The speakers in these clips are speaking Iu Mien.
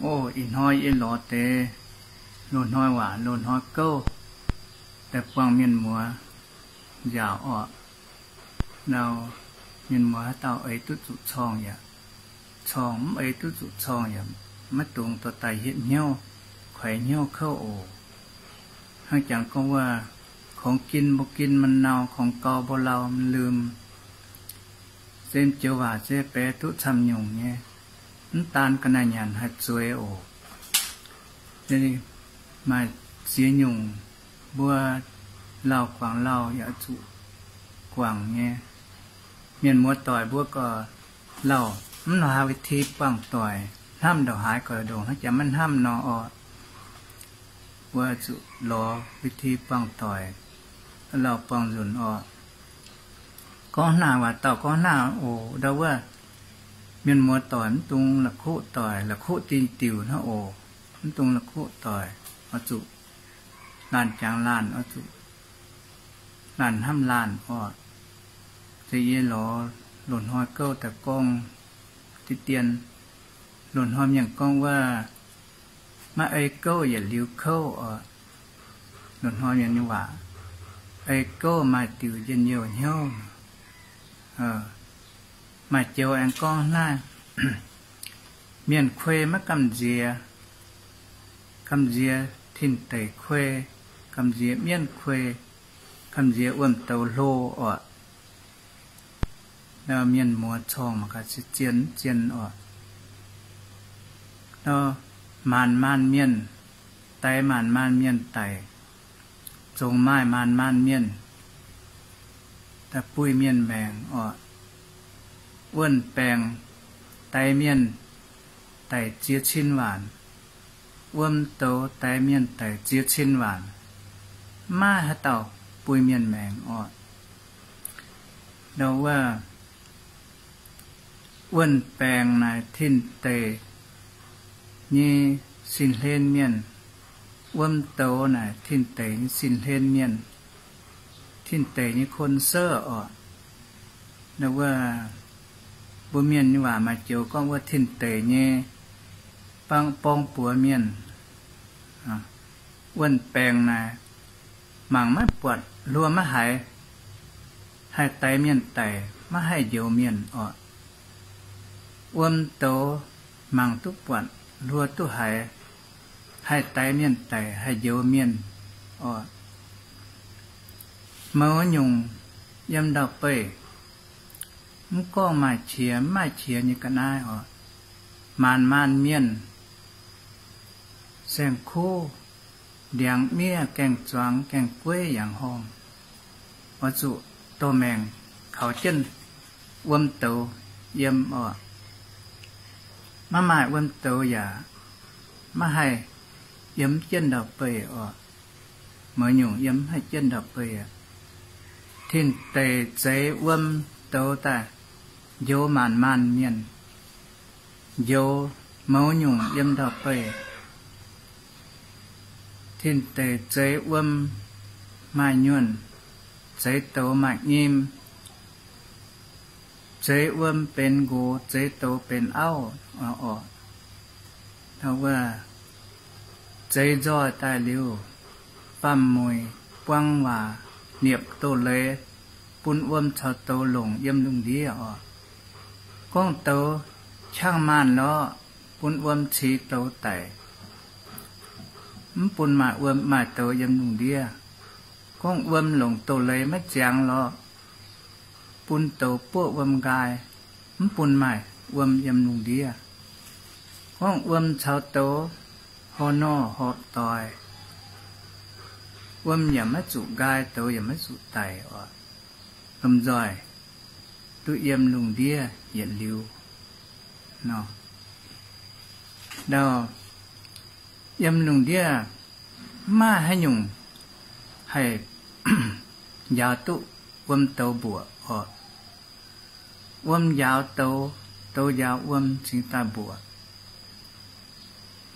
Oc, ih hnoi yie lorz deix loz-hnoi waac, loz-hnoi gouv daaih buangh mienh muoz nziaauc orqc. Ndau mienh muoz haaix dauh eix duqv zuqc corngh yaac corngh, mv eix duqv zuqc corngh yaac maiv dungx dorh daaih hietv hnyouv, kuaix hnyouv kouv oc. Hnangv jangx gorngv wuov, kungx gin mbuo gin maiv nau, kungx gau mbuo lau maiv lomh. Se joux waac se baeqc duqv camv nyungc nyei, mv daan ga'naaiv nyanc haih zueiz oc. Maaih ziex nyungc mbuo lauh guangc lauh yaac zuqc guangc nyei. Mienh muoz doic mbuo gorx lauh mv lorz haaix วิธี buangh doic, hnamv ndongc haaix gorx ndongc hnangv jaax maiv hnamv nor orqc. Mbuo zuqc lorz วิธี buangh doic, lauh buangh nzunc orqc. Gorngv naaic waac dauh gorngv naaic oc, ndau wuov, mienh muoz doic mv dungx la'kuqv doic, la'kuqv dingh diuc hnangv oc. Mv dungx la'kuqv doic, oix zuqc laanh jangx laanh, oix zuqc laanh hnamv laanh orqc. Se yie lorz loz-hnoi gouv daaih gorngv diqv dien. Loz-hnoi mienh gorngv wuov, maiv ei gouv yietc liuz kouv orqc. Loz-hnoi mienh nyei waac, ei gouv maaih diuc njien-youh hnyouv. Maaih joux aengx gorngv naaiv, mienh kuei maiv gamh nziex, gamh nziex tin-deic kuei, gamh nziex mienv kuei, gamh nziex wuom-douz hlo orqc. Mienh muoz corngh mangc gaax se zien mv zien orqc. Maanc maanh mienh, daix maanc maanh mienh daic, zongc maaih maanc maanh mienh daaih buih mienh maengc orqc. Wuonh baengc daix mienh daic ziex cin waanc, wuom-douz daix mienh daic ziex cin waanc, maiv haaix dauh buih mienh maengc orqc. Ndau wuov, wuonh baengc naaic tin-deic nyei sin-hlen mienh, wuom-douz naaic tin-deic nyei sin-hlen mienh, tin-deic nyei คนเซอร์ orqc. Ndau wuov, mbuo mienh nyei waac maaih joux gorngv wuov tin-deic nyei bang borng buoz mienh. Wuonh baengc naaic mangc maiv buatc, hluo maiv haiz, haih daix mienh daic, maiv haih njoux mienh orqc. Wuom-douz mangc duqv buatc, hluo duqv haiz, haih daix mienh daic, haih njoux mienh orqc. Mouz nyungc yiem ndau-beih, mv gorngv maaih qiex mv maaih qiex nyei ga'naaiv orqc. Maanc maanh mienh, saeng-kuv, ndiangx-miev, gaeng-zuangx, gaeng-gueiv, yangh horngh, oix zuqc dorh maengc kaux jienv wuom-douz yiem orqc. Maiv maaih wuom-douz yaac maiv haih yiem jienv ndau-beih orqc. Mouz nyungc yiem mv haih jienv ndau-beih aqv. Tin-deic zeix wuom-douz daaih njoux maanc maanh mienh, njoux mouz nyungc yiem ndau-beih. Tin-deic zeix wuom maaih nyuonh, zeix douz maaih nyim, zeix wuom benx nqox, zeix douz benx auv orqc. Wuov, zeix nzoih daaih liuz, faam-muic buang waac, niepc doz-leiz, bun wuom caux douz longc yiem lungh ndiev orqc. Gorngv douz qangv maanh lorqc, bun wuom cix douz daic, mv bun maaih wuom maaih douz yiem lungh ndiev. Gorngv wuom longc doz-leiz maiv ziangx lorqc, bun douz buoqv wuom nqaai, mv bun maaih wuom yiem lungh ndiev. Gorngv wuom caux douz horh norh horh doix, wuom yaac maiv zuqc nqaai, douz yaac maiv zuqc daic orqc. Lomh nzoih duqv yiem lungh ndiev yietc liuz nor. Ndau yiem lungh ndiev maiv maaih haaix nyungc haih njaaux duqv wuom douz mbuoqc orqc. Wuom njaaux douz, douz njaaux wuom cingx daaih mbuoqc.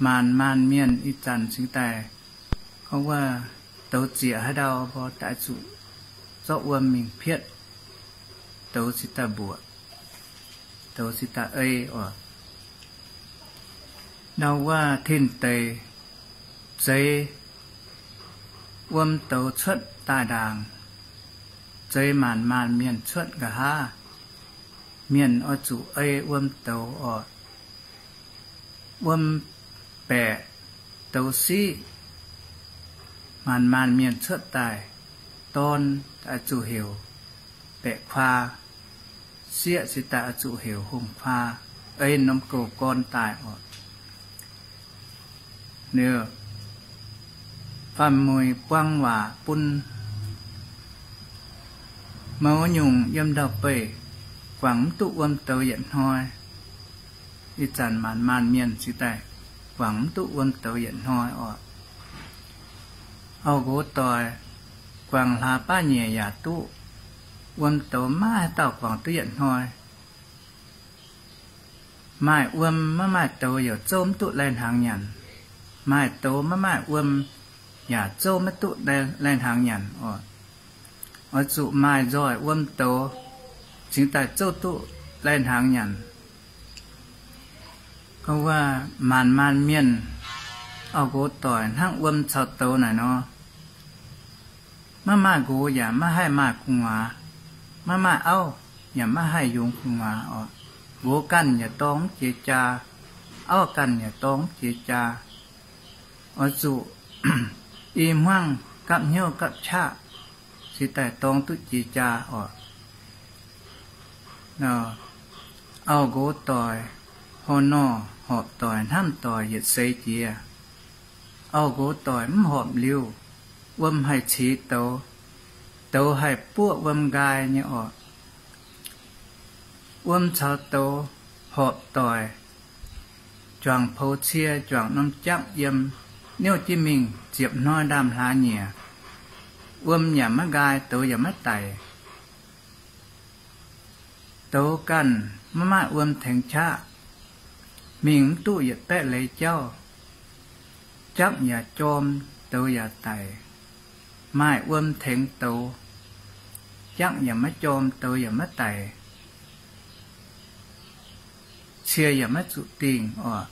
Maanc maanh mienh ih zanc cingx daaih gorngv wuov douz zieqc haaix ndau mbuo daaih zuqc zorqv wuom mingh pietv, douz cingx daaih mbuoqc, douz cingx daaih ei orqc. Ndau wuov tin deix zeix wuom douz cuotv daaih ndaangc, zeix maanc maanc mienh cuotv nqa'haav. Mienh oix zuqc ei wuom douz oc. Wuom baeqc douz siqv, maanc maanc mienh cuotv daaih, dorn oix zuqc heuc baeqc kuaa, sieqv se daaih oix zuqc heuc hungh kuaa, ei norm goux gorn daaih oc. Liuz, faam-mueiz buang waac bun mouz nyungc yiem ndau-beih guangc mv duqv wuom douz yietc hnoi. Ih zanc maanc maanc mienh cingx daaih guangc mv duqv wuom douz yietc hnoi oc. Auv-nqox doic guangc hlaax baav nyeic yaac duqv, wuom douz maiv haaix dauh guangc duqv yietc hnoi. Maaih wuom maiv maaih douz yaac zouv mv duqv lai-hnaangx nyanc. Maaih douz maiv maaih wuom yaac zouv maiv duqv lai-hnaangx nyanc oc. Oix zuqc maaih nzoih wuom douz cingx daaih zouv duqv lai-hnaangx nyanc. Gorngv wuov maanc maanc mienh, auv-nqox doic hnangv wuom caux douz naaic nor, maiv maaih nqox yaac maiv haih maaih gu'nguaaz, maiv maaih auv yaac maiv haih yungz gu'nguaaz oc. Nqox ganh yaac dorng mv jiex jaa, auv ganh yaac dorng mv jiex jaa. Oix zuqc i hmuangv gapv hnyouv gapv qaqv cingx daaih dorng duqv jiex jaa oc. Auv-nqox doic, horh norh horpc doic, hnamv doic yietc seix jiex. Auv-nqox doic mv horpc liuz, wuom haih cix douz, douz haih buoqv wuom nqaai nyei oc. Wuom caux douz horpc doic, juangc poux cie, juangc norm jangv yiem, niouv jienv mingh ziepc hnoi ndaamv-hlaax nyieqc, wuom yaac maiv nqaai, douz yaac maiv daic. Douz ganh maiv maaih wuom tengx qaqv, mingh mv duqv yietc baeqv leiz jauv. Jangv yaac jorm, douz yaac daic. Maaih wuom tengx douz, jangv yaac maiv jorm, douz yaac maiv daic, cie yaac maiv zuqc dingh oc.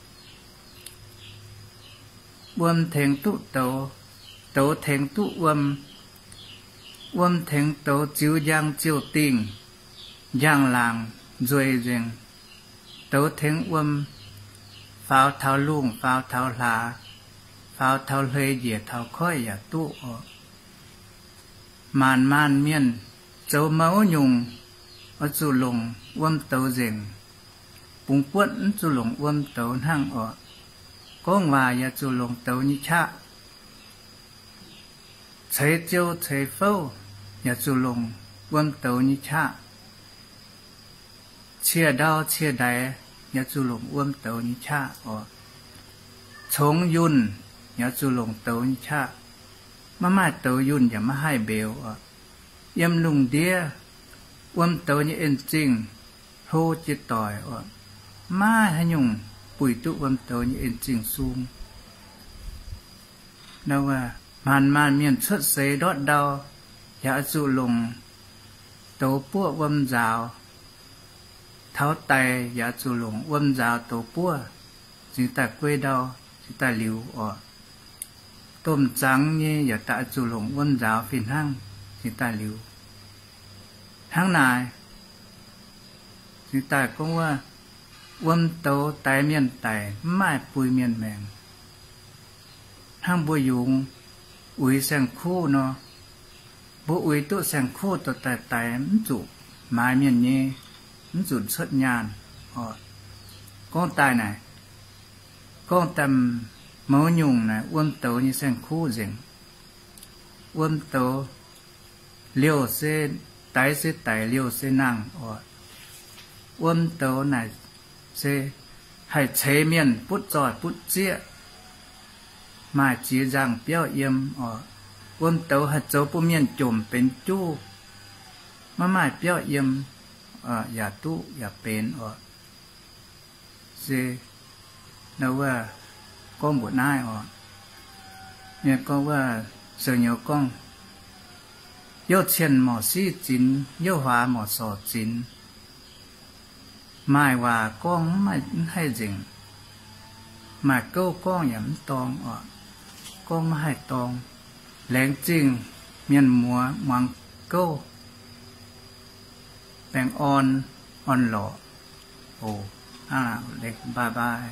Wuom tengx duqv douz, douz tengx duqv wuom. Wuom tengx douz ziux njang ziouc dingh, njang-laangc nzueic nzengc. Douz tengx wuom, faaux taux lungh, faaux taux hlaax, faaux taux hleix, njiec taux koiv yaac duqv oc. Maanc maanc mienh zoux mouz nyungc oix zuqc longc wuom douz nzengc. Bungx buotv mv zuqc longc wuom douz hnangv oc. Gorngv waac yaac zuqc longc douz nyei qaqv. Ceix ziou ceix fouv yaac zuqc longc wuom douz nyei qaqv. Cie ndau cie ndaix yaac zuqc longc wuom douz nyei qaqv oc. Congx yunh yaac zuqc longc douz nyei qaqv. Maiv maaih douz yunh yaac maiv haih mbeux oc. Yiem lungh ndiev wuom douz nyei en-zingh hlo jiex doic oc. Maiv haaix nyungc buih duqv wuom douz nyei en-zingh sung. Maanc maanc mienh cuotv seix ndortv ndau yaac oix zuqc longc douz buoqv wuom nzaaux. Taux daic yaac oix zuqc longc wuom nzaaux douz buoqv, cingx daaih guei ndau, cingx daaih liuz oc. Domh zangx nyei yaac daaih oix zuqc longc wuom nzaaux fih hnangv, cingx daaih liuz. Hnangv naaic, cingx daaih gorngv wuov, wuom douz daix mienh daic, mv maaih bui mienh maengc. Hnangv mbuo yungz uix saeng-kuv nor, mbuo uix duqv saeng-kuv dorh daaih daix, mv zuqc maaiz mienh nyei, mv zuqc cuotv nyaanh oc. Gorngv daaih naaic, gorngv daaih mouz nyungc naaic wuom douz nyei saeng-kuv nzengc. Wuom douz liouh se, daix se daic, liouh se nangh oc. Wuom douz naaic se haih ceix mienh butv zoih butv zieqv, maaih ziex nzangh biauv yiem oc. Wuom douz haih zoux bun mienh jomc benx juv, maiv maaih biauv yiem, yaac duqv yaac benx oc. Se wuov, gorngv mbuoqc naaiv oc. Mienh gorngv wuov, zoux nyouz gorngv, youv cien morc siv zinx, youv huaax morc sorc zinx. Maaih waac gorngv mv haih nzengc. Maaih gouv gorngv yaac mv dorngc oc. Gorngv maiv haih dorngc. Laengz zingh mienh muoz muangx gouv. Baengh orn, orn-lorqc oc. Hnangv naaic, bye bye.